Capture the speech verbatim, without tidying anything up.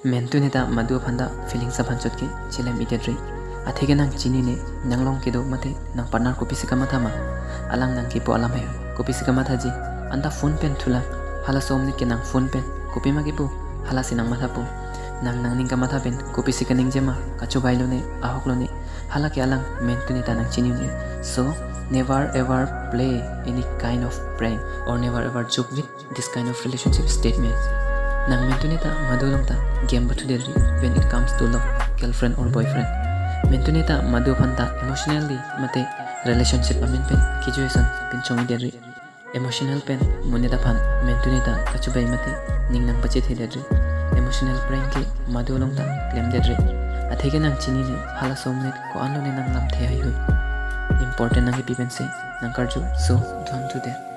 Mentune ta madu aphan ta feelings aphan chot ke chelem-i detri. Atheke nang chinine, nang along kedo mate nang partner kopisi kamatha ma? Alang nang kipu alam hai, kopisi kamathaji? Anta phone pen thulang. Hala som ne ke nang phone pen kopima kipu, halasi nang mathapo. Nang nangning kamatha pen kopisi kaningje ma, kachobai lone, ahok lone, hala ke alang mentune ta nang chini un-e. So, never ever play any kind of prank or never ever joke with this kind of relationship statements. Nang mentune ta madu along ta game bathu detri when it comes to love, girlfriend or boyfriend. Mentune ta madu aphan ta emotionally mate relationship amen pen kejui ason pinchong-i detri. Emotional pen monit aphan mentune ta kachobai mate ning nangpachethe detri. Emotional prank ke madu along ta klem detri. Atheke nang chinine, hala som ne ko-an lone nang lamthe haihui. Important nang kipi pensi nang karju. So, don't do that.